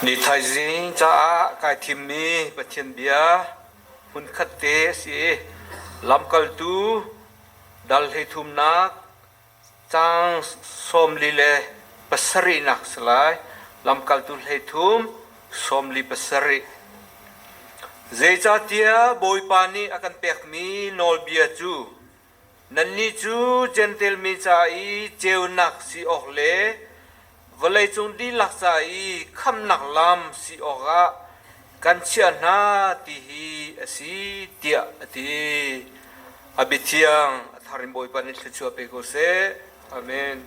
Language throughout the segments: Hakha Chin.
Ni thaizing caah kai thimmi Pathian bia hmunkhat te a si i lamkaltu dal hleithumnak caang 47nak si lai. Lamkaltu 33 47. Zeicahtiah Bawipa nih a kan pekmi nawlbia cu Nannih cu Jentail mi ca i ceunak si awk le vawleicung dihlak ca i khamhnak lam si awkah kan chiah hna ti hi a si, tiah a ti. A biathiang a thar in Bawipa nih thluachuah pe ko seh. Amen.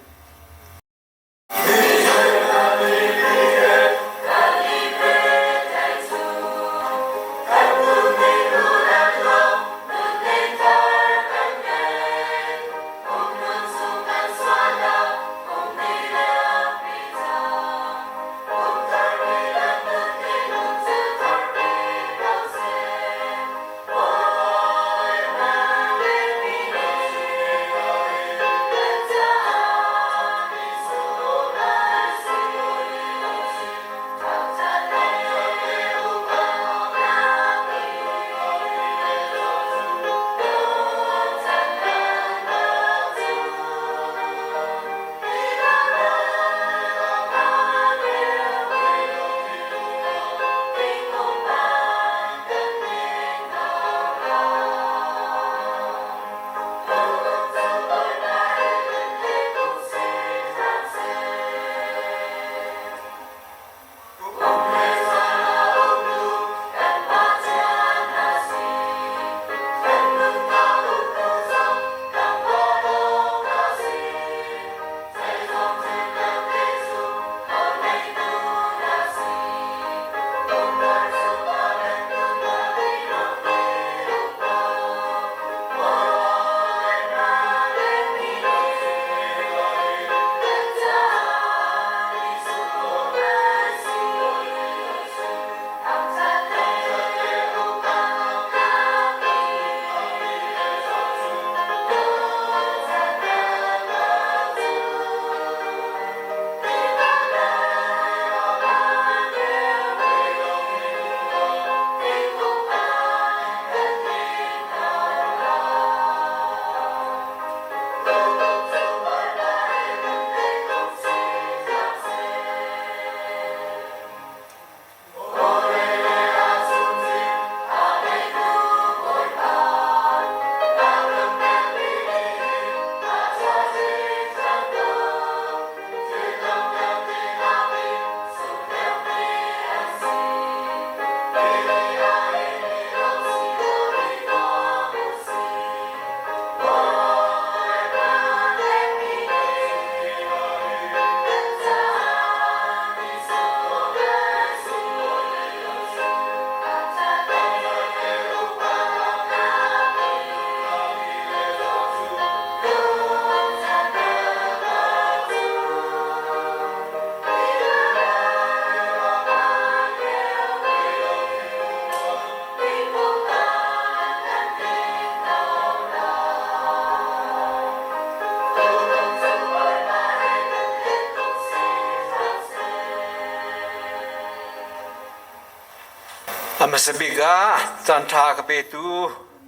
A hmasa bik ah caanṭha a ka petu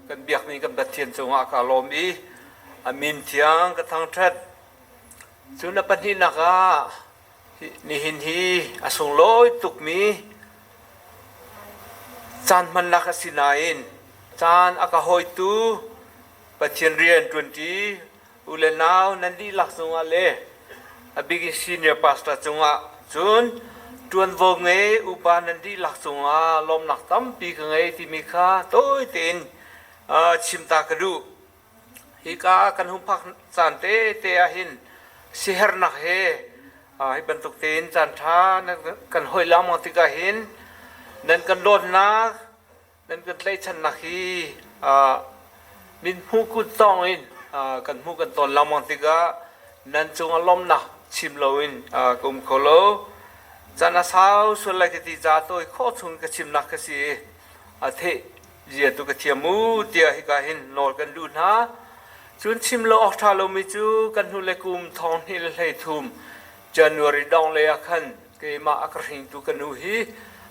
kan biakmi kan Pathian cungah kaa lawm i a min thiang ka thangṭhat. Cun a pahnihnak ah nihin hi a sunglawi tukmi caan hmannak a si nain caan a ka hawitu Pathian rian ṭuanṭi u le nau nan dihlak cungah le a bik in senior pastor cungah cun ṭuanvo ngei upa nan dihlak cungah lawmnak tampi ka ngei timi kha tawi tein chim ta ka duh. Hika kan hung phak caan tete ah hin sihernak he hi bantuk tein caan ṭha nan kan hoi lengmang tikah hin nan kan dawtnak nan kan tlaihchannak hi min hmuh kut tawng in kan hmuh kan ton lengmang tikah nan cungah lawmnak chim loin ka um kho lo. Caan a sau sual lai ka ti caah tawi khawh chung ka chimnak ka si i a theih zia tu ka thiam u tiah hika hin nawl kan duh hna. Cun chim lo awk ṭha lomi cu kan hnulei kum 2023 January dong lei ah khan. Keimah a ka hringtu ka nu hi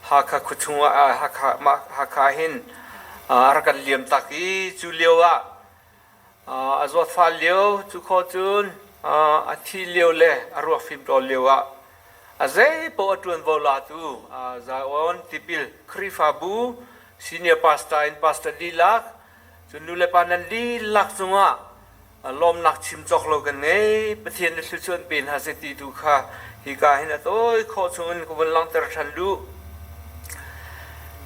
Hakha khuachung ah Hakha Hakha hin a rak kan liam tak i cu lio ah a zawtfah lio cu khaw cun a thi lio le a ruak fimtawl lio ah a zeipaoh a ṭuanvo latu Zion tipil Khrihfabu senior pastor in pastor dihlak cun nulepa nan dihlak cungah lawmnak chim cawk lo kan ngei. Pathian nih thluachuah pe hna seh ti tu kha hika hin a tawi khawh chungin ka vun langhter ṭhan duh.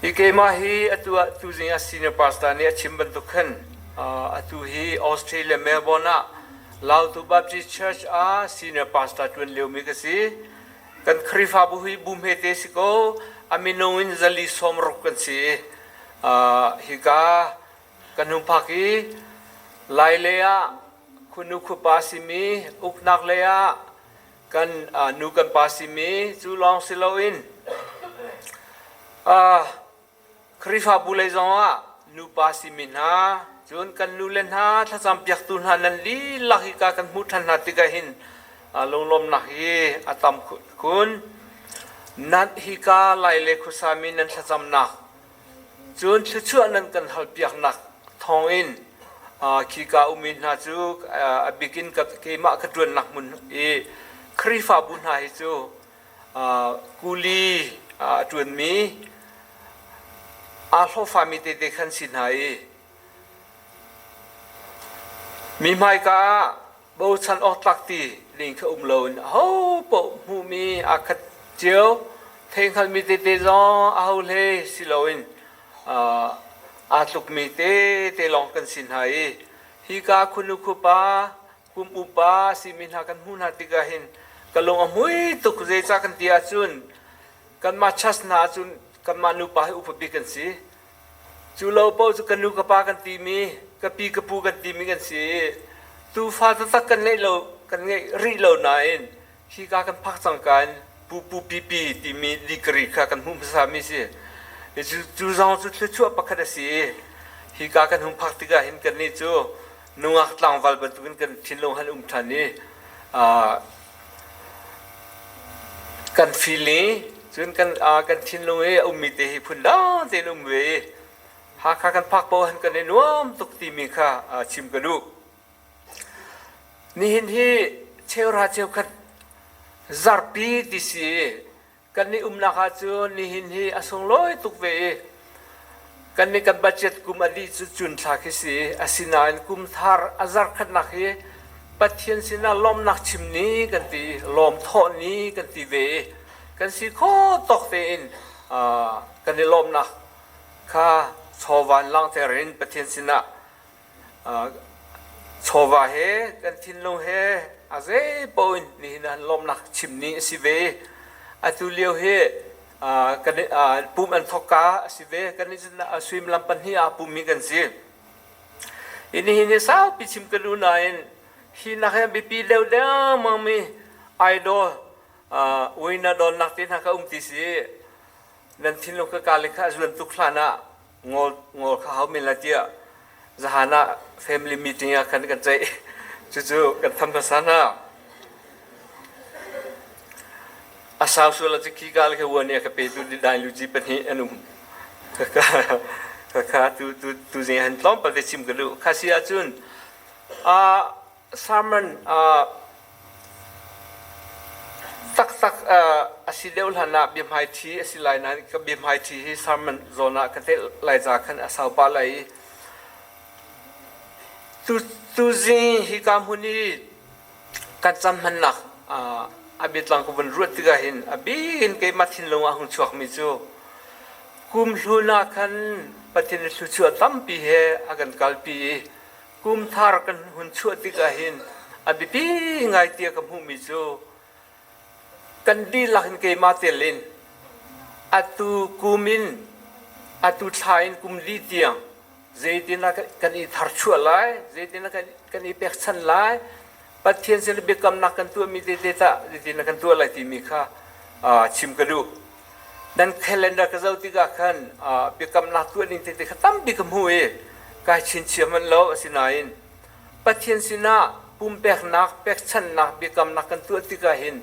Hi keimah hi atu ah tuzing ah senior pastor nih a chim bantuk khan atu hi Australia Melbourne ah Lautu Baptist Church ah senior pastor ṭuan liomi ka si. Kan Khrihfabu hi bu hmete si ko, a minung in 460 kan si. Hika Kan hung phak i Lai lei ah khuanu khuapa simi uknak lei ah kan nu kan pa simi cu lawng si loin Khrihfabu lei zongah nupa simi hna cun kan nule hna thlacam piaktu hna nan lilak hika kan hmuh ṭhan hna tikah hin lunglawmnak hi a tam khun. Nan hika Lai le khuasami nan thlacamnak Cun thluachuah nan kan halpiaknak thawngin khika ummi hna cu a bikin keimah ka ṭuannak hmun i Khrihfabu hna hi cu kuli a ṭuanmi aa hlawhfami tete khan si hna i mi hmaika ah bochan awk tlak ti ding kha um loin ahopaoh hmuhmi aa khat cio. Theihhngalhmi tete zong aho hlei si loin aa tlukmi tete lawng kan si hna i hika khunu khupa kum upa simi hna kan hmuh hna tikah hin ka lung a hmui tuk. Zeicah kan ti ahcun kanmah church hna ahcun kanmah nupa hi upa bik kan si. Cu lo paoh cu ka nu ka pa kan timi, ka pi ka pu kan timi kan si i tuufa taktak kan ngeih lo kan ngeih rih lo nain hika kan phak cangka in pu pu pi pi timi degree kha kan hmuh hmasa mi si. Cu zong cu thluachuah pakhat a si i hika kan hung phak tikah hin kannih cu nungak tlangval bantukin kan thinlung han um ṭhan i kan feel i cun kan kan thinlung i a ummi te hi phun dang tein um ve i Hakha kan phak paoh han kan i nuam tuk timi kha chim ka duh. Nihin hi cheuhra cheukhat zarpi ti si kan i umnak ahcun nihin hi a sunglawi tuk ve i kan nih kan budget kum a dih cu cun thla khi si. Asinain kum thar a zarkhatnak hi Pathian sinah lawmhnak chim ni kan ti, lawm thawh ni kan ti ve i kan si kho tawk tein kan i lawmhnak kha chawva in langhter in Pathian sinah chawva he kan thinlung he a zei paoh in nihin ah lawmhnak chim ni a si ve. Atu lio hi kan pum an thawkka a si ve. Kan suimilam pahnih ah pummi kan si. Nihin hi saupi chim ka duh nain hi nak hi biapi deuh dengmangmi idol uina donnak te hna kha um ti si. Nan thinlung ka ka le kha a zuan tuk hlan ah ngol ngol kha hau men la tiah zahan ah family meeting ah khan kan ceih. Cucu kan tham hmasa hna. A sau sual ah cu khi ka le kha uan i a ka petu dai luci pahnih an um. Kha tu tu tu zing han tlawmpal te chim ka duh. Kha si ahcun sermon taktak a si deuh hlan ah biahmaiṭhi a si lai nain ka biahmaiṭhi hi sermon zawn ah ka telh lai ca khan a sau pah lai i tuzing hika hmun i kan cam hmannak a biatlang ka vun ruat tikah hin a bik in keimah thinlung ah hung chuakmi cu kum hlun ah khan Pathian thluachuah tampi he a kan kalpi i kum thar kan hun chuah tikah hin a biapi ngai tiah ka hmuhmi cu kan dihlak in keimah tel in atu kum in atu thla in kum li tiang zeitin ah kan i tharchuah lai, zeitin ah kan i pekchanh lai, Pathian sin biakamnak kan tuahmi tete tah zeitin ah kan tuah lai timi kha chim ka duh. Nan calendar ka zoh tikah khan biakamnak tuah ning tete kha tampi ka hmu i kai chinchiah manh lo. Asinain Pathian sinah pumpeknak, pekchanhnak, biakamnak kan tuah tikah hin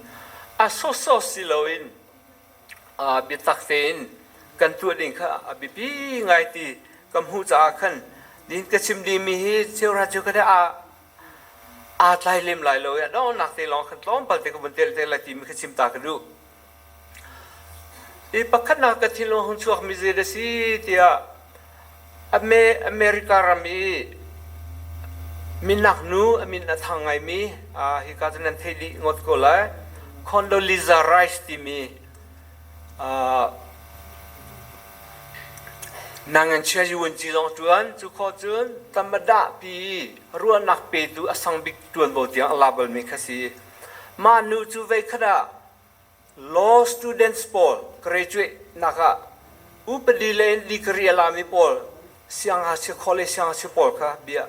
a sawsawh si loin. Biatak tein kan tuah ding kha a biapi ngai ti ka hmuh caah khan nihin ka chim dingmi hi cheuhra cu ka aa tlai lem lai lo i a donghnak te lawng khan tlawmpal te ka vun tel te lai timi kha chim ta ka duh. I pakhatnak ka thinlung hung chuakmi zei dah si tiah America ram i minak nu a min a thang ngaimi hika cu nan theih dih ngawt ko lai Condoleezza Rice timi Nanganchia UNG zong ṭuan cu khawh cun tamadah pi ruahnak petu a sang bik ṭuanvo tiang a la balmi kha si. Mah nu cu veikhat ah Law students pawl graduate nak ah upadi le degree a lami pawl siangngakchia college siangngakchia pawl kha bia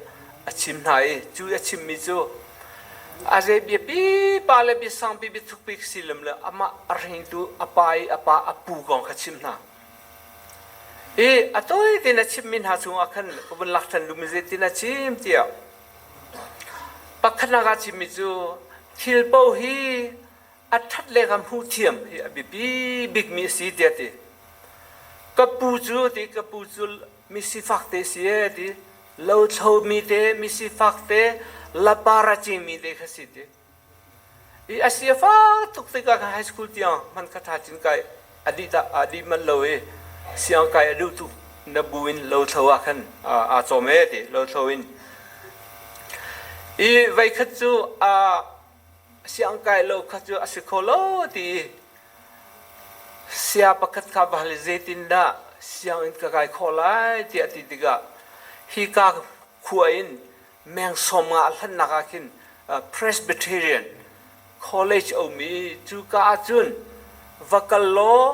a chim hna i cu a chimmi cu a zei biapi pa le bia sangpi bia thukpi si lem le amah a hringtu a pa i a pa a pu kong kha chim hna. I a tawi tein a chimmi hna chungah khan ka vun lak ṭhan duhmi zeitin a chim tiah pakhatnak ah chimmi cu thil paoh hi a ṭhat le kha hmuh thiam hi a biapi bikmi a si tiah ti. Ka pu cu ti ka pu cu mi sifak te si e ti lothlo mi te mi sifak te lapar a cingmi te kha si ti. I a si a fak tuk tikah khan high school tiang hman kha ṭha cin kai a dih ta a dih manh lo i siang kai a duh tuk na bu in lothlo ah khan aa cawm e ti lothlo in. I veikhat cu a siangkai lo kha cu a si kho lo ti i sia pakhat kha va hal i zeitindah sianginn ka kai khawh lai tiah a ti tikah hika khua in meng sawm nga a hlannak ah khin Presbyterian College a um i cuka ah cun va kal law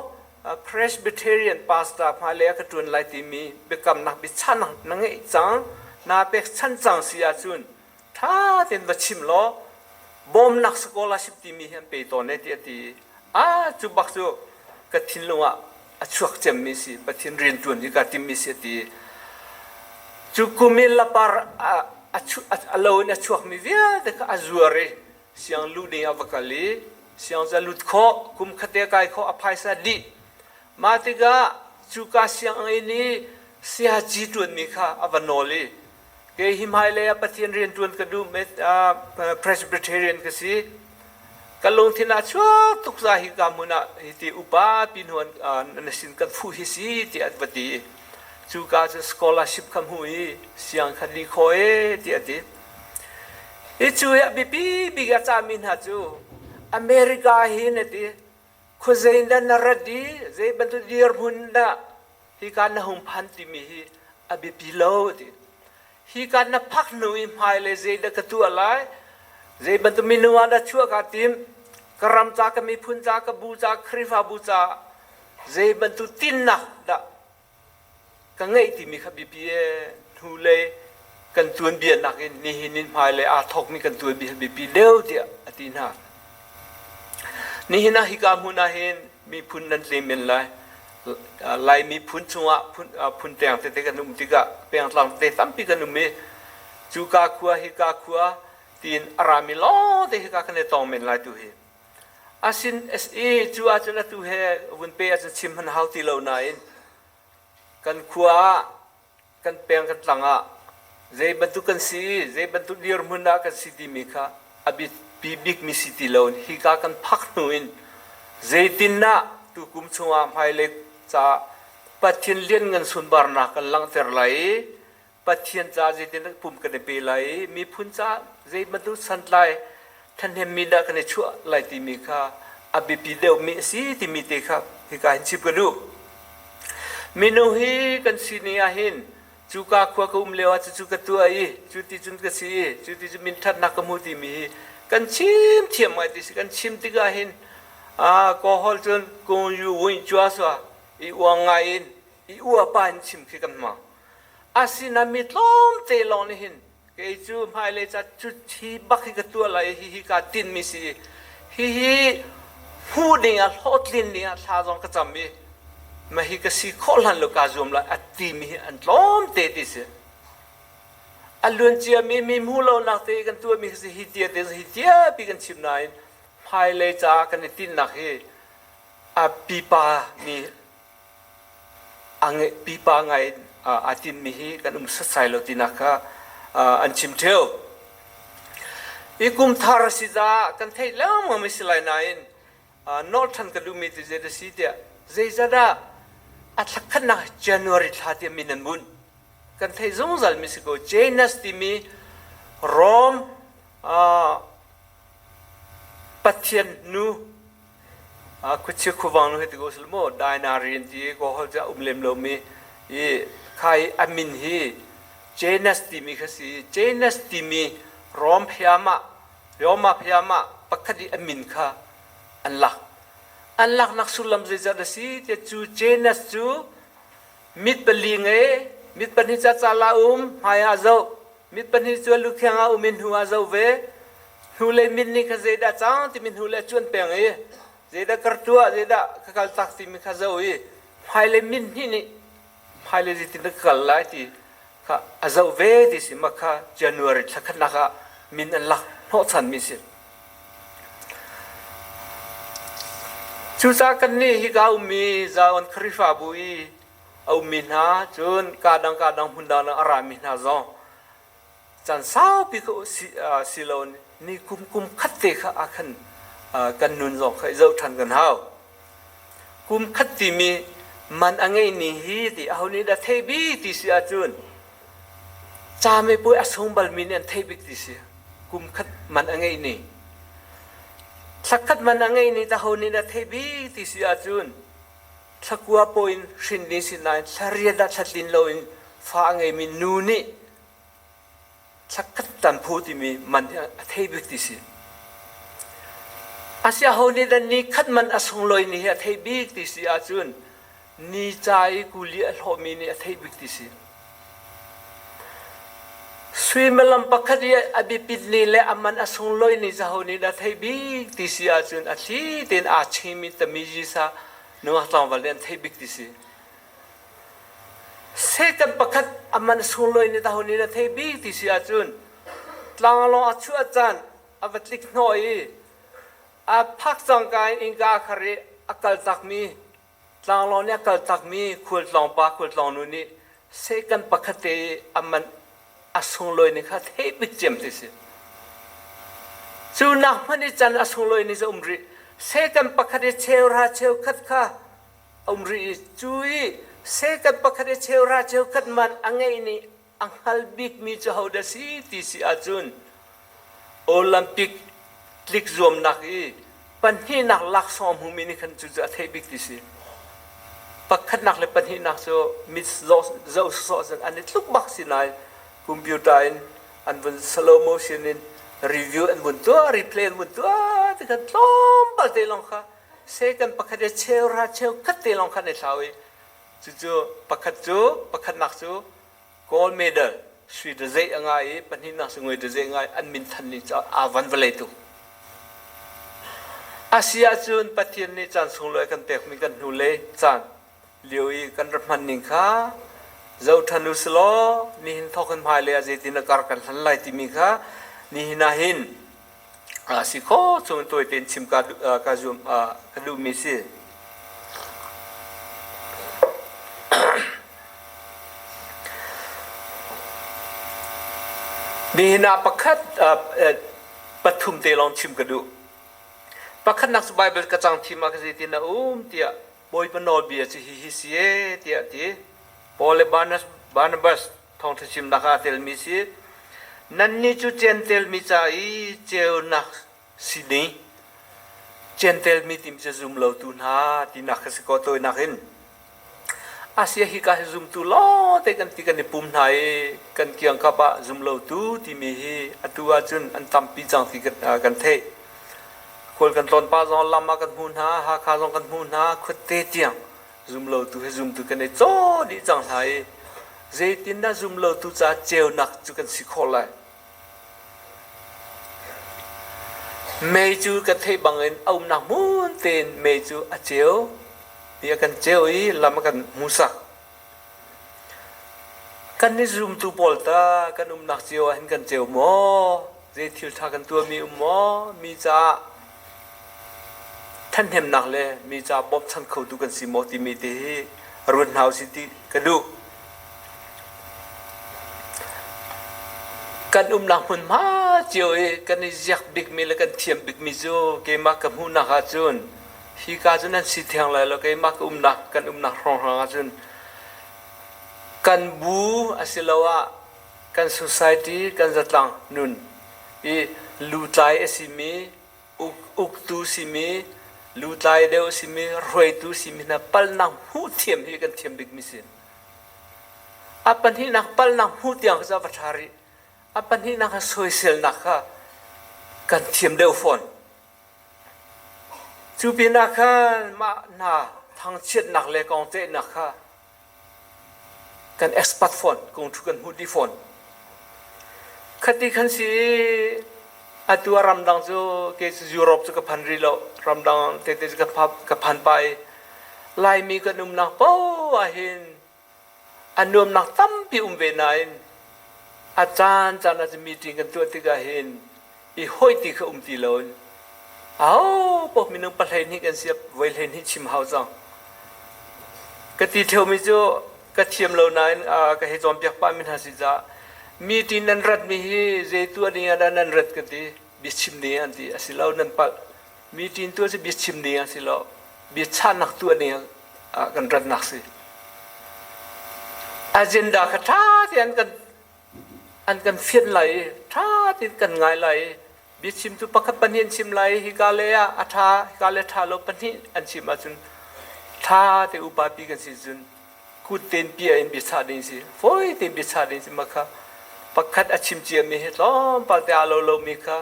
Presbyterian pastor hmailei ah ka ṭuan lai timi biakamnak biachan na ngeih cang naa pekchan cang si ahcun ṭha tein va chim law bawmnak scholarship timi hi an pe tawn e ti a ti. Ah cu bak cu ka thinlung ah a chuak cemmi si Pathian rian ṭuan hi kaa timmi si a ti. Cu kum i lapar a lo in a chuakmi vialte kha a zuar i siang lu ding ah va kal i siang cu a lut khawh kum khate a kai khawh a phaisa dih. Mah tikah cuka sianginn i siaci ṭuanmi kha a va nawl i Kei hi hmailei ah Pathian rianṭuan ka duh Presbyterian ka si. Ka lungthin ah chuak tuk za hi ka hmun ah hiti upa pi hnu na sin kan fuh hi si tiah an va ti. Cuka cu scholarship kha hmu i siang kha ni kho e tiah a ti. Hi cu hi a biapi bik a cahmi hna cu America hi na ti khuazei dah na rat i zei bantuk dirhmun dah hika na hung phan timi hi a biapi lo ti. Hika na phak hnu i hmailei zeidah ka tuah lai, zei bantuk minung ah dah chuah kaa tim, ka ram ca, ka miphun ca, ka bu ca, Khrihfabu ca, zei bantuk tinnak dah ka ngeih timi kha biapi ee. Hnulei kan tuanbia nakin nihin in hmailei aa thawkmi kan tuanbia biapi deuh tiah a ti hna. Nihin ah hika hmun ah hin miphun nan tle men lai. Lai miphun chungah phun, phun teng tete kan um tikah pengtlang tete tampi kan um i cuka khua hika khua tiin a rami lawngte hika kan i tong men lai tu hi. Asin SE cu ahcun atu he vun pe ahcun chim hman hau ti lo nain kan khua ah kan peng kan tlang ah zei bantuk kan si zei bantuk dirhmun ah kan si timi kha a biapi bikmi si ti lo hika kan phak hnu in zeitindah tukum chungah hmailei ca Pathian lianngan sunparnak kan langhter lai i Pathian ca zeitindah pum kan i pe lai i miphun ca zei bantuk santlai ṭhahnemmi dah kan i chuah lai timi kha a biapi deuhmi a si timi te kha hika hin chim ka duh. Minung hi kan sining ah hin cuka khua ka um lio ah cucu ka tuah i cu ti cun ka si i cu ti cun minṭhatnak ka hmu timi hi kan chim thiam ngai ti si kan chim tikah hin kaw cun kung yu win chua sua i uang ngai in i uapa in chim khi kan hmang. Asinain mi tlawmte lawng nih hin kei cu hmailei ca cu hi bak hi ka tuah lai i hihi kaa tinhmi si i hihi hmuh ding ah hlawhtlin ding ah thla zong ka cam i mah hi ka si khawh hlan lo kaa zuam lai a timi hi an tlawmte ti si. A luanciami mi hmuh lonak te kan tuahmi hi si hi tia te hi tia pi kan chim nain hmailei ca kan i tinhnak hi. A pipa mi a nge pipa ngai aa timmi hi kan um setsai lo tinak kha an chim ṭheo. I kum thar a si caah kan theih lengmang mi si lai nain nolh ṭhan ka duhmi cu zei a si tiah zeizat ah a thla khatnak January thla tiah min an bunh. Kan theih zungzal mi si ko. Janus timi Rome Pathian nu khuachia khuavang nu hei ti ko sila maw Dinary an ti i kaw holh cu a um lem lomi i kha i a min hi Janus timi kha si i Janus timi Rom phiamah Roma phiamah pakhat i a min kha an lak. An laknak sullam zeizat a si tiah cu Janus cu mit pali ngei, mit pahnih ca cal ah um, hmai ah zoh, mit pahnih cu a luthiang ah um i hnu ah zoh ve. Hnulei mit nih kha zeidah cang timi hnulei a cuan peng i zeidah ka tuah, zeidah ka kal tak timi kha zoh i hmailei mit hnih nih hmailei zeitin ka kal lai ti kha a zoh ve ti si mah kha January thla khatnak ah min an lak hnawhchanmi si. Cucaah kannih hika ummi Zion Khrihfabu i a ummi hna cun kaa dang kaa dang hmun dang a rami hna zong caan saupi kha si lo ni kum kum khat te kha ah khan kan nun zong kha i zoh ṭhan kan hau. Kum khat timi man a ngei ni hi ti aho nih dah thei bik ti si ahcun camipuai a sung balmi nih an theih bik ti si. Kum khat man a ngei ni. Thla khat man a ngei ni aho nih dah thei bik ti si ahcun thlakua paw in hrin ding si nain thla riat ah thla tlin loin fa a ngeimi nu nih thlakhat tan phu timi man hi a thei bik ti si. Asiaho nih dan ni khat man a sunglawi ni hi a thei bik ti si ahcun ni ca i kuli a hlawhmi nih a thei bik ti si. Suimilam pakhat i a biapit ni le a man a sunglawi ni zaho nih dah thei bik ti si ahcun a thli tein aa chingmi tamiji sa nungak tlangval nih an theih bik ti si. Satan pakhat a man sunglawi ni taho nih na thei bik ti si ahcun tlanglawng a chuah caan a va tlik hnawh i a phak cangka in innka a khar i a kal takmi tlanglawng nih a kal takmi khualtlawng pa khualtlawng nu nih Satan pakhat te i a man a sunglawi ni kha theih bik ciam ti si. Cu nak hmanh i can a sunglawi ni cu um rih. Satan pakhat i cheuhra cheukhat kha a um rih i cu i Satan pakhat i cheuhra cheukhat man a ngeih nih a hngal bikmi cu hodah si ti si ahcun Olympic tlik zuamnak i pahnihnak laksawng a hmumi nih khan cucu a theih bik ti si. Pakhatnak le pahnihnak cu mit zoh sawsawh cun an i tluk bak si nain computer in an vun slow motion in review an vun tuah, replay an vun tuah ti khan tlawmpal te lawng kha second pakhat i cheuhra cheukhat te lawng khan i thlau i cucu pakhat cu pakhatnak cu gold medal sui dazei a ngah i pahnihnak cu ngui dazei a ngah i an min than ni cu aa van vawlei tuk. A si ahcun Pathian nih caan sunglawi kan pekmi kan hnulei caan lio i kan rak hman ning kha zoh ṭhan u silaw nihin thawk in hmailei ah zeitin a kar kan hlan lai timi kha nihin ah hin a si kho chung tawi tein chim ka ka zuam ka duhmi si. Nihin ah pakhat pathum te lawng chim ka duh. Pakhatnak cu Bible ka cang thim ah ka zeitin a um tiah Bawipa nawlbia cu hihi si e tiah a ti. Paul le Barnabas thawngṭha chimnak ah a telmi si. Nannih cu Jentail mi ca i ceunak si ding. Jentail mi timi cu zum lotu hna tinak kha si ko tawinak in. Asia hika hi zumtu lawngte kan ti kan i pum hna i kan kiangkap ah zum lotu timi hi atu ahcun an tampi cang ti kan theih. Khual kan tlawn pah zong lam ah kan hmuh hna, Hakha zong kan hmuh hna, khuate tiang zumlotu he zumtu kan i caw dih cang hna i zeitindah zumlotu caah ceunak cu kan si khawh lai? Mei cu kan theih bangin a umnak hmun tein mei cu a ceu i a kan ceu i lam a kan hmuhsak. Kan i zumtu pawl ta kan umnak cio ah hin kan ceu maw? Zei thil ṭha kan tuahmi um maw? Mi caah? ṭhathnemnak le mi ca bawmchan khotu kan si maw timi te hi ruat hna usih ti ka duh. Kan umnak hmunhma cio i kan i ziak bikmi le kan thiam bikmi cu keimah ka hmuhnak ahcun hika cu nan si theng lai lo keimah ka umnak kan umnak hrawnghrang ahcun kan bu asiloah kan society kan zatlang nun i lutlai a simi uktu simi, lutlai deuh simi, hruaitu simi hna palnak hmuh thiam hi kan thiam bikmi si. A pahnihnak palnak hmuh tiang kha va ṭha rih. A pahnihnak kha soiselnak kha kan thiam deuh fawn. Cu pinah khan mah hna thangchiatnak le kongceihnak kha kan expert fawn kungṭhu kan hmuh dih fawn. Khati khan si atu ah ramdang cu kei cu Europe cu ka phan rih lo ramdang tete cu ka phan pah i Laimi kan umnak paoh ahhin a nuamnak tampi um ve nain a caan caan ah meeting kan tuah tikah hin i hoi ti kha um ti lo in aho paoh minung pahlei hnih kan siap voi hlei hnih chim hau cang. Ka ti ṭheumi cu ka thiam lo nain ka hei cawnpiak pah mi hna si caah meeting nan rat mi hi zei tuah ding ah dah nan rat ka ti biachim ding an ti a si lo nan palh meeting tuah cu biachim ding a si lo biachahnak tuah ding ah kan ratnak si agenda kha ṭha tein kan an kan fianh lai i ṭha tein kan ngai lai i biachimtu pakhat pahnih an chim lai i hika le ah a ṭha hika le ṭha lo pahnih an chim ahcun ṭha te upa pi kan si cun kut tein pia in biachah ding si fawi tein biachah ding si mah kha pakhat a chim ciami hi tlawmpal te aa lo lomi kha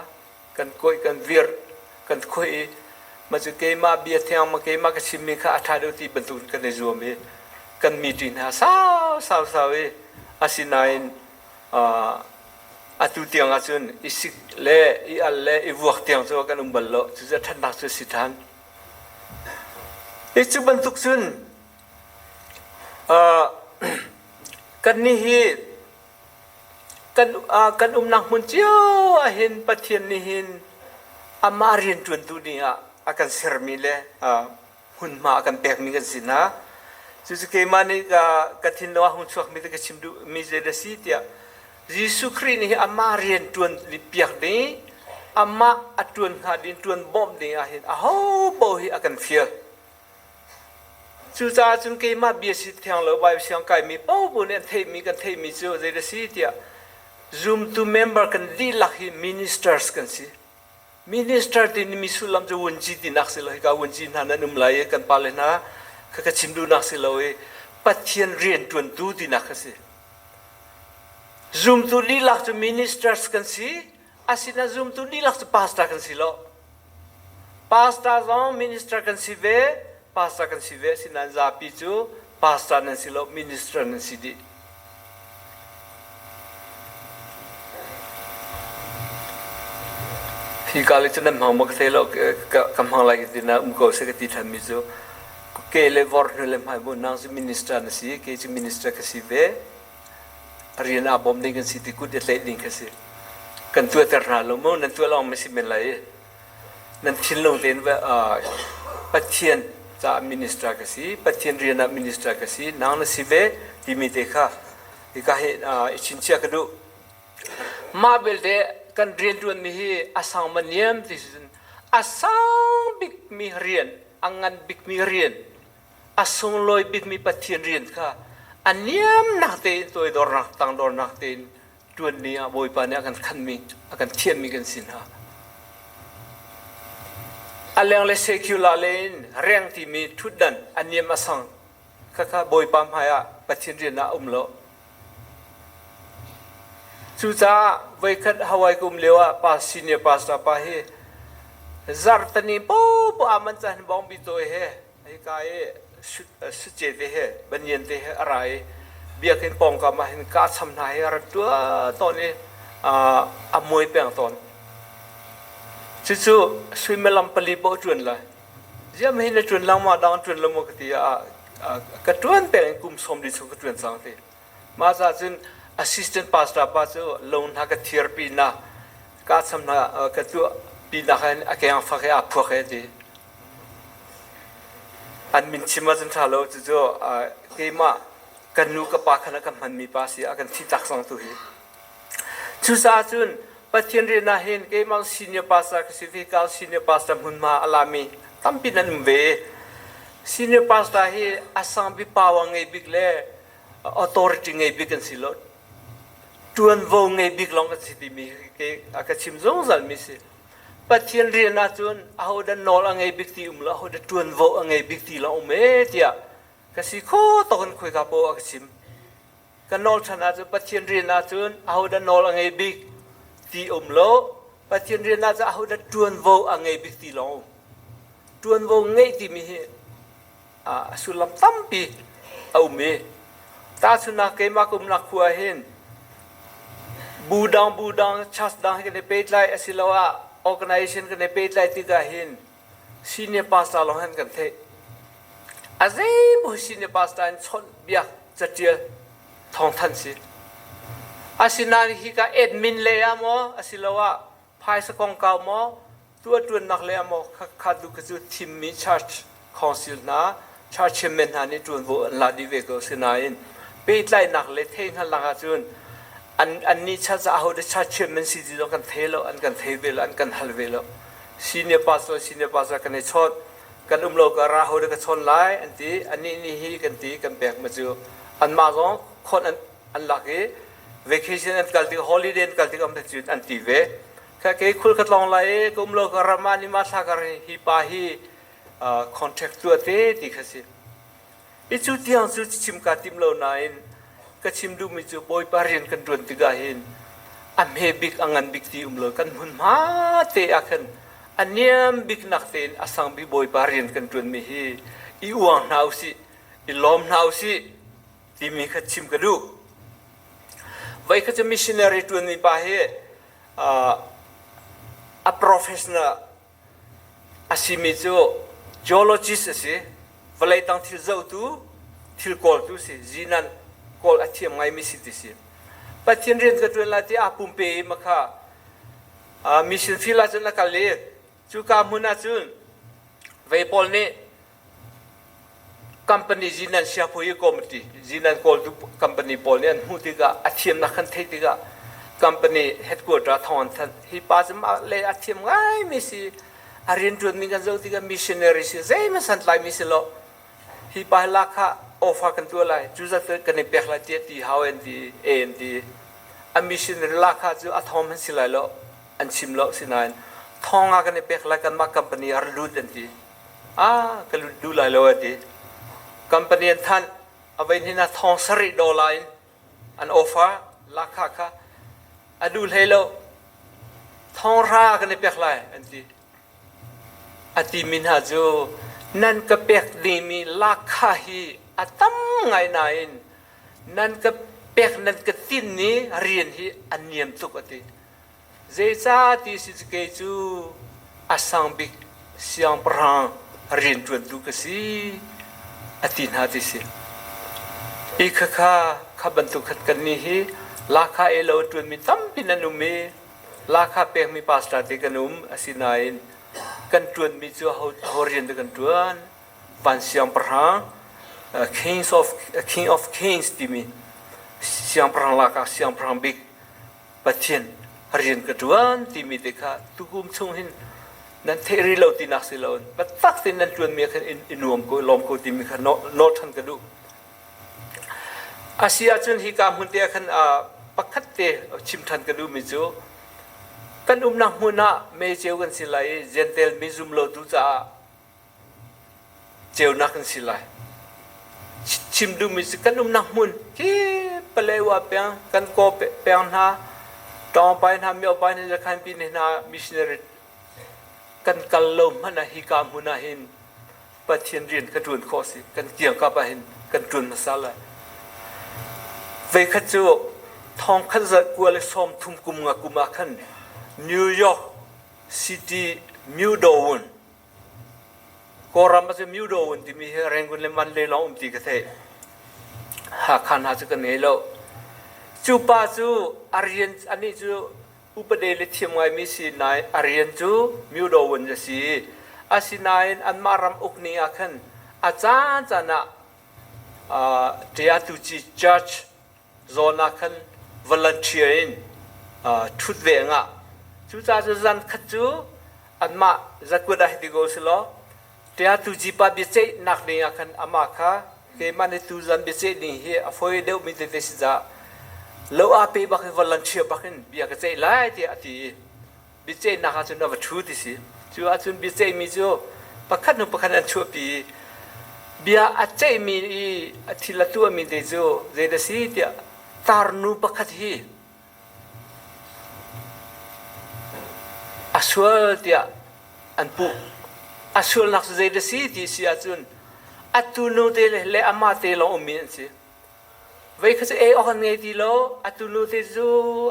kan kawih kan vir kan khawih i mah cu keimah bia thiang ma keimah ka chimmi kha a ṭha deuh ti bantuk kan i zuam i kan meeting hna sau sau sau i asinain atu tiang ahcun i sik le i al le i vuak tiang cu kan um bal lo cucu ṭhatnak cu si ṭhan i cu bantuk cun kannih hi Kan umnak hmun cio ahhin Pathian nih hin amah rianṭuantu ding ah a kan sermi le hmunhma a kan pekmi kan si hna. Cucu keimah nih ka thinlung ah hung chuakmi te ka chim duhmi zei dah si tiah Jesuh Khrih nih amah rianṭuan piak ding, amah a ṭuan hnga ding, ṭuan bawmh ding ahhin aho paoh hi a kan fial. Cucaah cun keimah bia si thiang lo Bible siang kaimi paohpaoh nih an theihmi kan theihmi cu zei dah si tiah zumtu member kan dihlak hi ministers kan si. Minister timi sullam cu vunci tinak si lo hika vunci hna nan um lai i kan pale hna kha ka chim duhnak si lo i Pathian rianṭuantu tinak kha si. Zumtu dihlak cu ministers kan si, asinain zumtu dihlak cu pastor kan si lo. Pastor zong minister kan si ve, pastor kan si ve asinain zapi cu pastor nan si lo, minister nan si dih. Hi ka le cu nan hmang maw ka thei lo, ka hmang lai ka ti na um ko seh ka ti than mi cu ke le vor hnu le hmai bu nang cu minister na si, kei cu minister ka si ve. Rian aa bawm ding kan si ti kut i tlaih ding kha si. Kan tuahter hna lo maw? Nan tuah lawng ma si men lai i nan thinlung tein Pathian caah minister ka si, Pathian rian ah minister ka si, nang na si ve timi te kha hika hi i chinchiah ka duh. Mah belte kan rianṭuanmi hi a sang ma niam ti si cun a sang bikmi rian, a ngan bikmi rian a sunglawi bikmi Pathian rian kha a niamnak tein toidornak tangdornak tein ṭuan ni ah Bawipa nih a kan khanmi a kan thianmi kan si hna. A leng le secular le in reng timi ṭhutdan a niam a sang khakha Bawipa hmai ah Pathian rian ah um lo. Cucaah voikhat Hawaii ka um lio ah pa senior pastor pa hi zarhtani popoh ah man caan bawngbi tawi he Hika i suce te he banyan te he a ra i biakinn pawngkam ah hin kahcham hna hi a rak tuah tawn i a muai peng tawn. Cucu suimilam pali paoh ṭuan lai. Ziah hi na ṭuan lengmang dang ṭuan lo maw ka ti ah ka ṭuan peng in kum 40 chung ka ṭuan cang ti. Mah caah cun assistant pastor pa cu lo hna ka thiar pi na kahcham hna ka tuah pi nak hin a keng fak he aa phuak he ti. An min chim ahcun ṭha lo. Cucu keimah kan nu ka pa khan a kan hmanmi pa si a kan thi tak cang tu hi. Cucaah cun Pathian rian ah hin keimah senior pastor ka si ve ka senior pastor hmunhma a lami tampi nan um ve. Senior pastor hi a sang bik power ngei bik le authority ngei bik an si lo. Ṭuanvo ngei bik lawng kan si timi a ka chim zungzal mi si. Pathian rian ahcun ahodah nawl a ngei bik ti um lo, ahodah ṭuanvo a ngei bik ti lawng um ee tiah ka si kho tawk in khoika poah a ka chim. Ka nawl ṭhan ahcun Pathian rian ahcun ahodah nawl a ngei bik ti um lo, Pathian rian ahcun ahodah ṭuanvo a ngei bik ti lawng um. Ṭuanvo ngeih timi hi a sullam tampi a um i tahchunhnak keimah ka umnak khua hin bu dang bu dang church dang he kan i pehtlai asiloah organization kan i pehtlai tikah hin senior pastor lawng hin kan theih. A zeimaw senior pastor in chawnh biak catial thawngthanh si. Asinain hika admin lei ah maw asiloah phaisa kongkau maw tuahṭuannak le maw kha tu kha cu thimmi church council hna church chairman hna nih ṭuanvo an la dih ve ko sinain pehtlaihnak le theihhngalhnak ahcun an annih church ah ahodah church chairman si ti zong kan thei lo an kan thei ve lo an kan hal ve lo senior pastor senior pastor kan i chawt kan um lo ka ra hodah ka chawn lai an ti anih nih hi kan ti kan pek ma cu anmah zong khon an an lak i vacation an kal tik holiday an kal tik am cun an ti ve kha ke khul ka tlong lai i ka um lo ka ram ah ni ma thla kar hi pa hi contract tu ate ti kha si i cu tiang cu chim ka tim lo nain ka chim duhmi cu bawipa rian kan ṭuan tikah hin a hme bik a ngan bik ti um lo kan hmunhma te ah khan a niam bik nak tein a sang bik bawipa rian kan ṭuanmi hi i uang hna usih i lawm hna usih timi kha chim ka duh. Voi kha cu missionary ṭuanmi pa hi a professional a simi cu geologist a si. Vawlei tang thil zohtu, thil kawltu si. Zinan kawl a thiam ngaimi si ti si. Pathian rian ka ṭuan lai ti aa pumpe i makha mission field ahcun a kal i cuka hmun ahcun vei pawl nih Company zinan siapui committee zinan kawltu company pawl nih an hmuh tikah a thiamnak kan theih tikah company headquarter thawng an thanh. Hi pa cu mah le a thiam ngaimi si a rianṭuanmi kan zoh tikah missionary si zeihmanh santlaimi si lo. Hi pa hi lak kha offer kan tuah lai cu zat kan i pek lai tiah ti hau an ti e an ti. A missionary lak kha cu a thawng hmanh si lai lo an chim lo sinain thawng ah kan i pek lai kanmah company ah lut an ti. Ah, ka lut duh lai lo a ti. Company an thanh. A voi hnin ah thong sarih dollar in an offer lakha kha a duh hlei lo. Thong ra kan i pek lai an ti. A timi hna cu nan ka pek dingmi lakha hi a tam ngai nain nan ka pek nan ka tin ni rian hi a niam tuk a ti. Zeicah ti si cu kei cu a sang bik siangpahrang rianṭuantu ka si, a ti hna ti si. Hi khakha kha bantuk khat kannih hi lahkhah ei lo a ṭuanmi tampi nan um i lahkhah pekmi pastor te kan um. Asinain kan ṭuanmi cu aho rian dah kan ṭuan? Van siangpahrang Kings of, King of Kings timi siangpahrang lakah siangpahrang bik Pathian rian ka ṭuan timi te kha tukum chung hin nan theih rih lo tinak si loin biatak tein nan ṭuanmi ah khan i nuam ko i lawm ko timi kha nawl ṭhan ka duh. A si ahcun hika hmun te ah khan pakhat te chim ṭhan ka duhmi cu kan umnak hmun ah meiceu kan si lai i Jentail mi zum lotu caah ceunak an si lai. Chim duhmi cu kan umnak hmun hi Palewa peng, kan Kaw peng hna, Tawngpai hna, Miopai hna, Zakhanpi hna missionary kan kal lo hmanh ah hika hmun ah hin Pathian rian ka ṭuan khawh si. Kan kiangkap ah hin kan ṭuan hmasa lai. Veikhat cu thongkhat zarh 29 kum nga kum ah khan New York City Mewdowun Kawlram ah cun Myudawun timi hi Rangoon le Mandalay lawng um ti ka theih. Hakha hna cu ka ngei lo. Cu pa cu a rian anih cu upade le thiam ngaimi si nain a rian cu Myudawun a si. Asinain anmah ram uk ning ah khan A caan caan ah Ṭiatuci Church zawn ah khan volunteer in ṭhut ve a ngah. Cucaah cu zan khat cu anmah zakuat ah hiti ko silaw Ṭiatuci pa biaceihnak ding ah khan amah kha keimah nih tuzan biaceih ding hi a fawi deuhmi tete si caah lo aa pe bak in volunteer bak in bia ka ceih lai tiah a ti i biaceihnak ahcun a va ṭhu ti si. Cu ahcun biaceihmi cu pakhat hnu pakhat an chuahpi i bia a ceihmi i a thil a tuahmi te cu zeidah si tiah tarnu pakhat hi a sual tiah an puh. A sualnak cu zeidah si ti si ahcun a tunu te le amah te lawng ummi an si. Vei kha cu ei awk an ngei ti lo. Atu nu te cu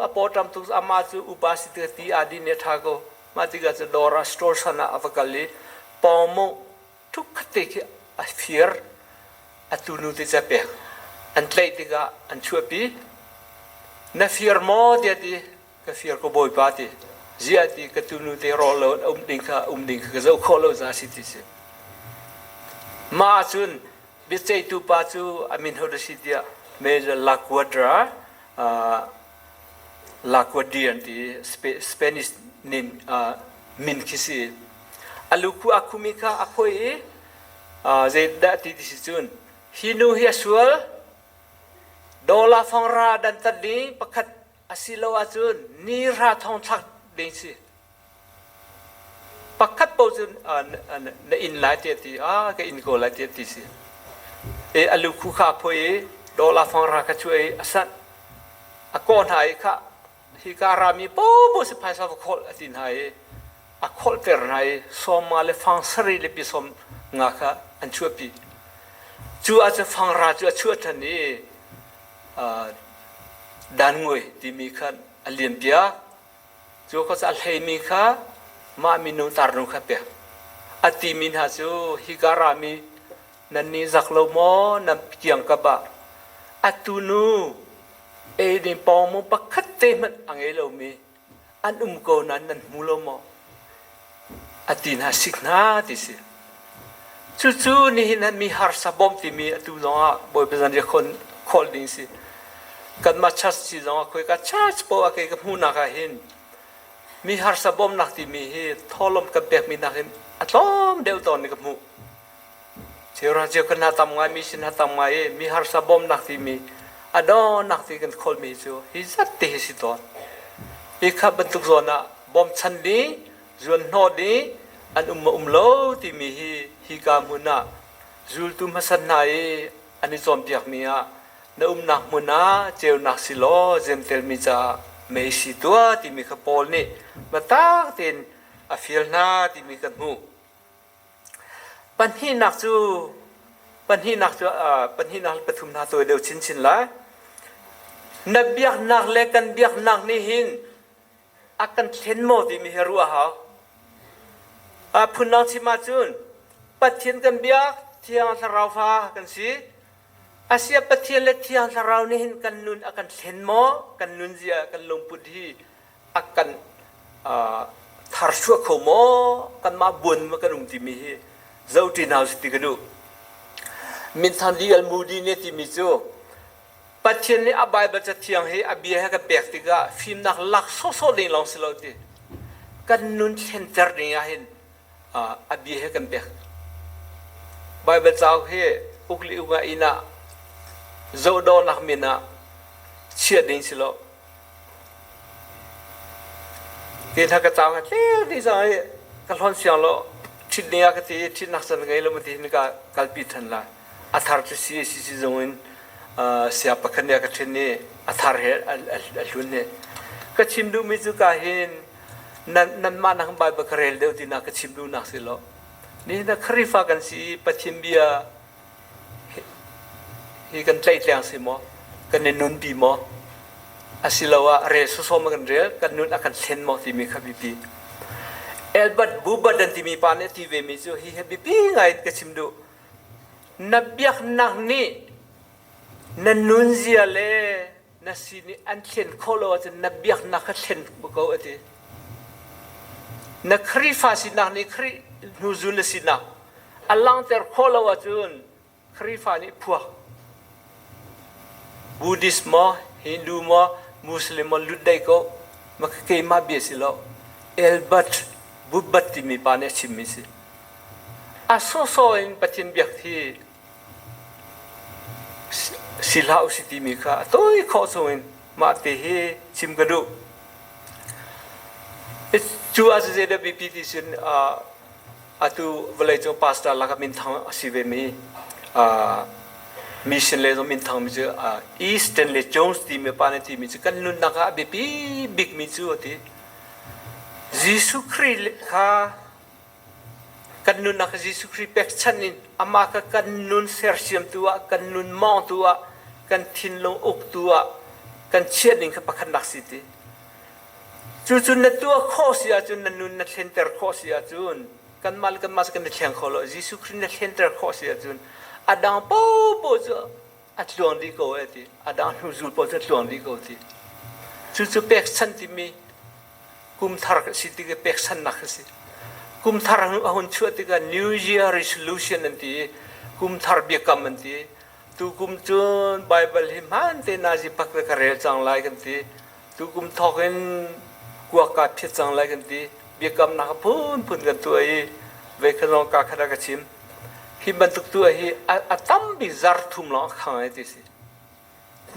a pawṭam tuk amah cu upa si tikah ti aa din i a ṭha ko. Mah tikah cu dawr ah store san ah a va kal i pawngmawh ṭhukkhat te khi a fir. Atu nu te cu a pek. An tlaih tikah an chuahpi. Na fir maw tiah ti. Ka fir ko bawipa ti. Ziah ti ka tunu te rawl lo um ding kha um ding kha ka zoh khawh lo za si ti si. Mah ahcun biaceihtu pa cu a min ho dah si tiah Major Laquadra Laquadri an ti Spanish nin min khi si. A lukhu a khumi kha a khoi i zeidah ti ti si cun hi nu hi a sual dollar fangra dan tat ding pakhat asilo ahcun ni hra thong thlak ding si. Pakhat paoh cu na inn lai tiah ti a ka inn ko lai tiah ti si. E a lukhu kha a phui i dollar fangra kha chu i a sanh. A kawh hna i kha hi ka rami popo si phaisa va khawlh a ti hna i a khawlhter hna i sawma le fang sarih le pi sawm nga kha an chuahpi. Cu ahcun fangra cu a chuah ṭhan i dan ngui timi khan a lian piak. Cu kha a hleimi kha mah minung tarnu kha pek. A timi hna cu hika rami nan nih zak lo maw nan kiangkap ah atu nu eidin pawng maw pakhat te hmanh a ngei lomi an um ko nain nan hmu lo maw? A ti hna sik hna ti si. Cucu nihin ah mi harsa bawmh timi atu zongah Bawipa zan riak khawh ding si. Kanmah church si zongah khoi ka church poah kei ka hmuhnak ah hin mi harsa bawmhnak timi hi thawlawm kan pekmi nakin a tlawm deuh tawn in ka hmuh. Cheuhra cheu kan hna tam ngai mi sin hna tam ngai i mi harsa bawmhnak timi a dawnak ti kan khawlmi cu hi zat te hi si tawn. Hi kha bantuk zawn ah bawmchan ding, zuan hnawh ding an um ma um lo timi hi hika hmun ah zultu hmasa hna i an i cawnpiakmi ah na umnak hmun ah ceunak si law zemtelmi caah mei si tuah timi kha Paul nih biatak tein a fial hna timi kan hmuh. Pahnihnak cu pahnihnak cu pahnihnak le pathum hna tawi deuh chinchin lai. Na biaknak le kan biaknak nih hin a kan thlen maw timi hi ruah hau. Phundang chim ahcun Pathian kan biak, Thiang Thlarau fa kan si. Asia Pathian le Thiang Thlarau nih hin kan nun a kan thlen maw? Kan nunzia, kan lungput hi a kan tharchuah kho maw kanmah buan ma kan um timi hi zohṭi hna usih ti ka duh. Minthang D.L. Moody nih a timi cu Pathian nih a Baibal Cathiang hi a bia he kan pek tikah fimnak lak sawhsawh ding lawng si lo ti kan nun thlenter ding ah hin a bia he kan pek. Baibal cauk hi uk le uk ah inn ah zohdawhnak min ah chia ding si lo. Ti hna ka caang tleu ti cang i ka hlawn siang lo ṭhit ding ah ka ti i ṭhitnak can ngei lo ma ti hin ka kalpi ṭhan lai. A thar cu si si si zung in sia pakhat nih a ka ṭhin i a thar he a hlun he. Ka chim duhmi cu ka hin nan nanmah nak Bible ka rel deuh tinak ka chim duhnak si lo. Nihin ah Khrihfa kan si i Pathian bia Hi kan tlaihtleng si maw? Kan i nunpi maw? Asiloah rel sawsawh maw kan rel? Kan nun a kan thlen maw timi kha biapi. Albert Buber an timi pa nih a ti vemi cu hi hi biapi ngai in ka chim duh. Na biaknak nih na nunzia le na sin i an thlen khawh lo ahcun na biaknak kha thlen ko a ti. Na Khrihfa sinak nih Khrih hnuzul na sinak. A langhter khawh lo ahcun Khrihfa nih phuak. Buddhist maw, Hindu maw, Muslim maw lut dai ko. Ma keimah bia si lo. Albert Bubbert timi pa nih a chimmi si. A sawsawh in Pathian biak hi si hlah usih timi kha a tawi khawh chungin mah te hi chim ka duh. Cu ah zeidah biapi ti cun atu vawleicung pastor lakah minthang a si vemi mission le zong minthang mi cu E. Stanley Jones timi pa nih timi cu kan nunnak ah a biapi bikmi cu a ti. Jesuh Khrih kha Kan nunnak Jesuh Khrih pekchanh in amah kha kan nun sersiamtu ah, kan nun mawngtu ah, kan thinlung uktu ah kan chiah ding kha pakhatnak si ti. Cucu na tuah khawh si ahcun na nun na thlenter khawh si ahcun kanmah le kanmah kan i thleng kho lo. Jesuh Khrih na thlenter khawh si ahcun a dang paohpaoh cu a tluang dih ko e ti. A dang hnuzul paoh cu a tluang dih ko ti. Cucu pekchanh timi kum thar a si tik i peksannak a si. Kum thar a hun chuah tikah New Year Resolution an ti i kum thar biakam an ti. Tu kum cun Bible hi hmaan tein nazi pak le ka rel cang lai kan ti. Tu kum thawk in kuak kaa phiat cang lai kan ti. Biakamnak a phunphun kan tuah i vei kha zong kaa khat ah ka chim. Hi bantuk tuah hi a tam bik zar thum lawng a khang ai ti si.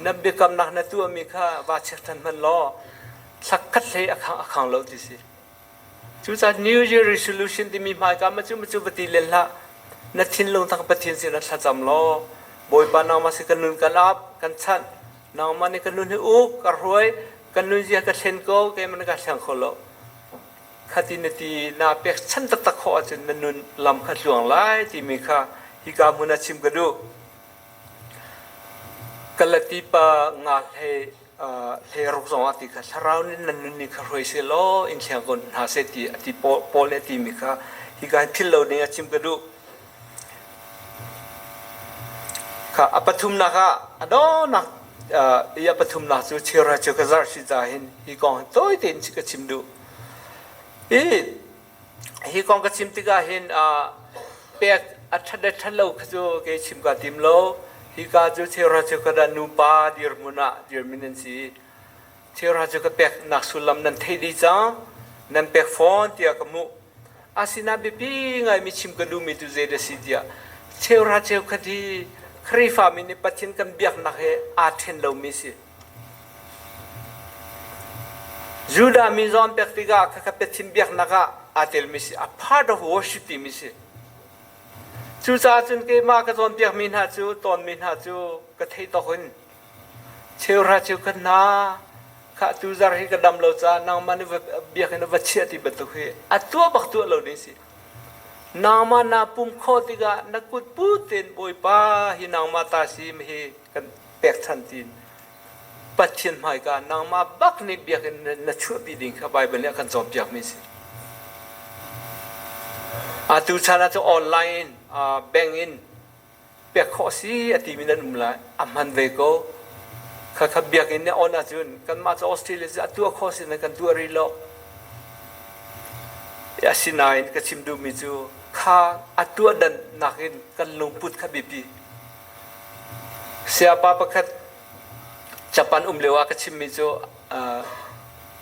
Na biakamnak na tuahmi kha vaa check ṭhan hmanh law thlakhat hlei a khang a khang lo ti si. Cucaah New Year Resolution timi hmaika ma cu ma cu va ti len hlah. Na thinlung tak Pathian sinah thlacam law Bawipa nangmah si kan nun kan ap kan chanh nangmah nih kan nun hi uk ka hruai kan nun zia ka thlen ko keimah na ka thleng kho lo khati na ti na pek chan taktak khawh ahcun na nun lam kha tluang lai timi kha hika hmun ah chim ka duh. Galati pa nga hlei hlei ruk zongah ti kha thlarau nih nan nun ning kha hruai seh law in thleng ko hna seh ti a ti Paul nih a timi kha hika hin philh lo ding ah chim ka duh. Kha a pathumnak ah a dawnak i a pathumnak cu cheuhra cu ka zarh si ca hin hi kong hi tawi tein ka chim duh. I Hi kong ka chim tikah hin pek a ṭhat le ṭhat lo kha cu kei chim kaa tim lo. Hika cu cheuhra cheukhat ah nupa dirhmun ah dirmin an si. Cheuhra cu ka peknak sullam nan theih dih cang, nan pek fawn tiah ka hmuh. Asinain biapi ngaimi chim ka duhmi cu zei dah si tiah cheuhra cheukhat hi Khrihfami nih Pathian kan biaknak he aa ṭhen lomi a si. Judah mi zong an pek tikah khakha Pathian biaknak ah aa telmi si, a part of worship timi si. Cucaah cun keimah ka cawnpiakmi hna cu, tawnmi hna cu ka theih tawk in cheuhra cheukhat hna kha tuzar hi ka dam lo caah nangmah nih biakinn ah va chiah ti bantuk hi a tuah bak tuah lo ding si. Nangmah naa pum khawh tikah na kut put tein Bawipa hi nangmah ta si hi kan pekchanh tiin Pathian hmaika nangmah bak nih biakinn na chuahpi ding kha Baibal nih a kan cawnpiakmi a si. Atu chan ah cu online bank in pek khawh a si a timi nan um lai. A hman ve ko. Khakha biakinn nih on ahcun kanmah cu Australia cu a tuah khawh si na kan tuah rih lo. Asinain ka chim duhmi cu kha a tuah dan nakin kan lungput kha biapi. Sayapa pakhat Japan um lio ah ka chimmi cu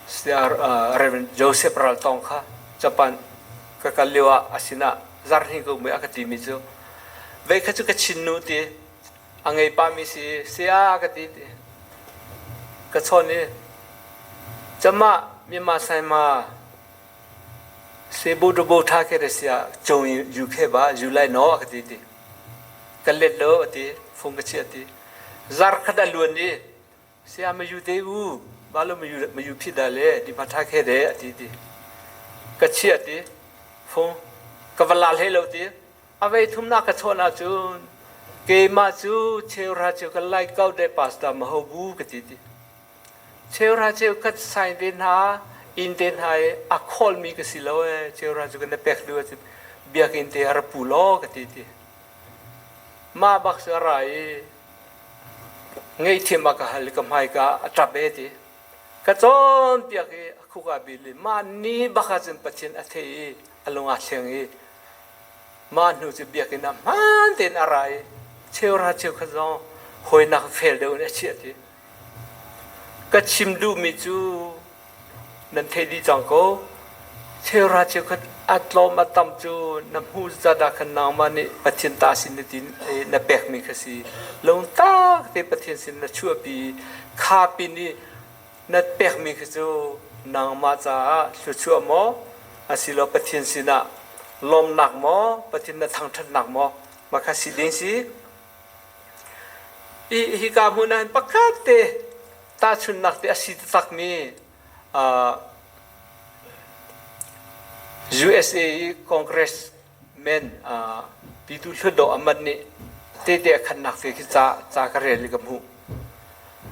Saya Reverend Joseph Ral Tawng kha Japan ka kal lio ah a sinah zarhhnih ka um i a ka timi cu vei kha cu ka chin nu ti a ngei pahmi si saya ka ti ti ka chawn i camah Myanmar Saima Sebo tha ke re sia chong yu khe ba yu lai no a ka ti ti Ka let lo a ti, fung ka chiah a ti. Zar khat a luan i saya ma yu te u, ba lo ma yu ma yu phi da le di ma tha khe de a ti ti. Ka chiah ti, fung ka va la hlei lo ti. A vei thum na ka chawn ahcun keimah cu cheuhra cheu ka lai kau de pastor ma ho bu ka ti ti. Cheuhra cheukhat sign te hna, inn te hna i a khawlmi ka si lo ee, cheuhra cu kan na pek duh ahcun biakinn te ah ra pu law ka ti ti. Mah bak cu a ra i ngaihthiam a ka hal i ka hmaika a ṭap ee ti. Ka cawnpiak i a khuk aa bil i mah ni bak ahcun Pathian a thei i a lung aa thleng i. Mah hnu cu biakinn ah hmaan tein a ra i cheuhra cheukhat zong hawinak fel deuh in a chiah ti. Ka chim duhmi cu nan theih dih cang ko. Cheuhra cheukhat a tlawm a tam cu na hmuh zat ah khan nangmah nih Pathian ta sin na ti na pekmi kha si. Lungtak te Pathian sin na chuahpi kha pin i na pekmi khi cu nangmah caah thluachuah maw asilo Pathian sinah lawmnak maw Pathian na thangṭhatnak maw mah kha si ding si. I hika hmun ah hin pakhat te tahchunhnak te a si taktakmi USA i Congressman Pitu Hlutdaw Ahmad nih tehte a khannak te khi ca ka rel i ka hmuh.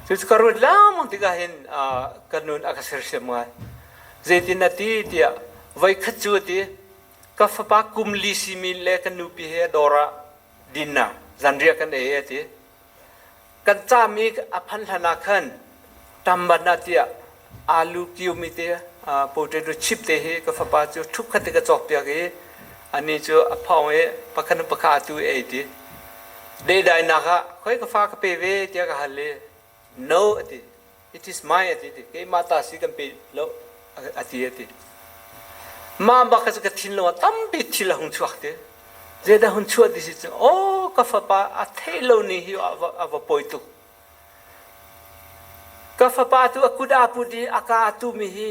Cucu ka ruat lengmang tikah hin ka nun a ka sersiam ngai. Zeitin a ti tiah voikhat cu a ti ka fapa kum li simi le ka nupi he dawr ah dinnak zanriah kan ei a ti. Kan cami a phan hlan ah khan ṭamban ah tiah alu kiumi te potato chip te hi ka fapa cu ṭhup khat te ka cawkpiak i ani cu a phawng i pakhat in pakhat atu i ei ti. Deidainak ah khoi ka fa ka pe ve tiah ka hal i no a ti. It is mine a ti ti. Keimah ta si kan pe lo a ti a ti. Mah bak kha cu ka thinlung ah tampi thil a hung chuak ti. Zeidah hun chuah ti si cu aw ka fapa a theih lo ni hi a va pawi tuk. Ka fapa tu a kut aa put i a ka a tumi hi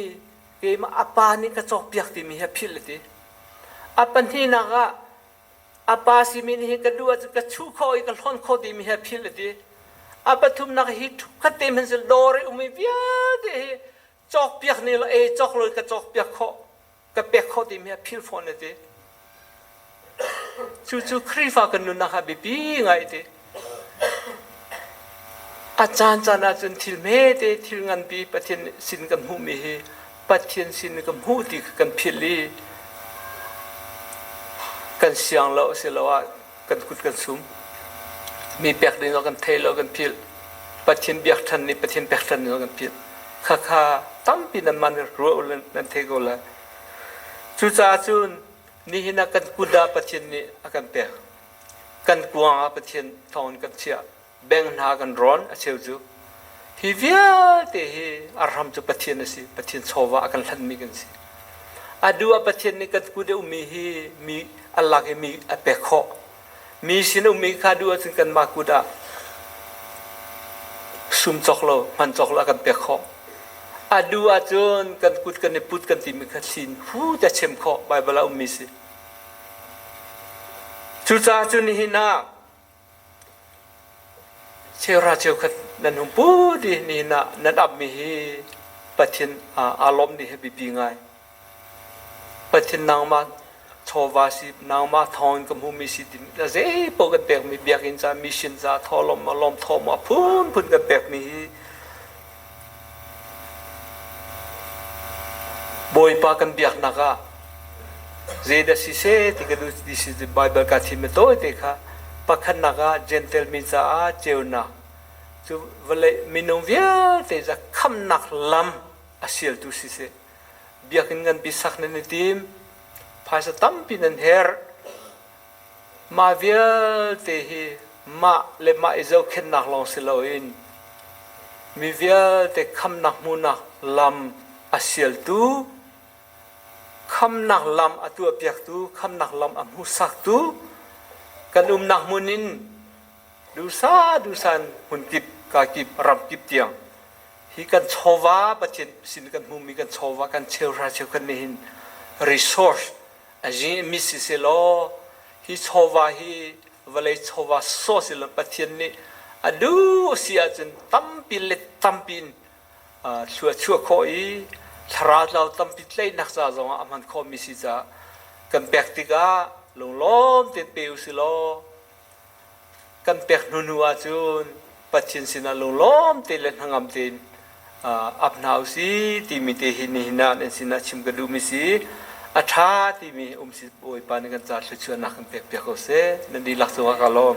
keimah a pa nih ka cawkpiak timi hi a philh a ti. A pahnihnak ah a pa simi nih hin ka duh ahcun ka chuh khawh i ka hlawn khawh timi hi a philh a ti. A pathumnak hi khat te hmanh si dawr i ummi vialte hi cawkpiak nih lo ei cawk lo ka cawkpiak khawh ka pek khawh timi a philh fawn a ti. Cucu Khrihfa kan nunnak ah biapi ngai ti. A caan caan ahcun thil hmete thil nganpi Pathian sin kan hmuhmi hi Pathian sin kan hmuh ti kha kan philh i kan siang lo asiloah kan kut kan sum. Mi pek ding kan thei lo kan philh. Pathian biak ṭhan nih Pathian pek ṭhan nih kan philh. Khakha tampi nan man ruah u nan thei ko lai. Cucaah cun nihin ah kan kut ah Pathian nih a kan pek. Kan kuang ah Pathian thawngin kan chiah. Beng hna kan rawn a cheu cu. Hi vialte hi a ram cu Pathian a si. Pathian chawva a kan hlanhmi kan si. A duh ah Pathian nih kan kut i ummi hi mi a lak i mi a pek khawh. Mi sin ummi kha duh ahcun kanmah kut ah sum cawk lo, hman cawk lo a kan pek khawh. A duh ahcun kan kut kan i put kan timi kha thli in hu te chem khawh Baibal ah ummi si. Cucaah cun nihin ah cheuhra cheukhat nan hung put i nihin ah nan apmi hi Pathian aa lawmmi hi biapi ngai. Pathian nangmah chawva si nangmah thawngin ka hmuhmi si ti zei paoh kan pekmi biakinn ca mission ca thawhlawm ma lawm thaw ma phunphun kan pekmi hi Bawipa kan biaknak ah zeidah siseh ti ka duh ti si Baibal kaa thim tawi te kha pakhatnak ah Gentile mi caah ceunak cu vawlei minung vialte ca khamnak lam a sialtu siseh biakinn nganpi sak nan i tim phaisa tampi nan herh mah vialte hi mah le mah i zohkhenhnak lawng si loin mi vialte khamnak hmuhnak lam a sialtu khamnak lam a tuahpiaktu khamnak lam a hmuhsaktu kan umnak hmun in dusa dusan hmunkip kakip ramkip tiang hi kan chawva Pathian sin kan hmuhmi kan chawva kan cheuhra cheukhat nih hin resource a mi si selaw hi chawva hi vawlei chawva source in Pathian nih a duh si ahcun tampi le tampi in thlua chuah khawh i thlarau tlau tampi tlaihnak ca zongah a hman khawhmi si caah kan pek tikah lunglawm tein pe u si law kan pek hnu ahcun Pathian sinah lunglawm te le hnangam tein ap hna u si timi te hi nihin ah nan sinah chim ka duhmi si. A ṭha timi um si Bawipa nih kan ca thluachuahnak kan pek piak ko seh. Nan dihlak cungah ka lawm.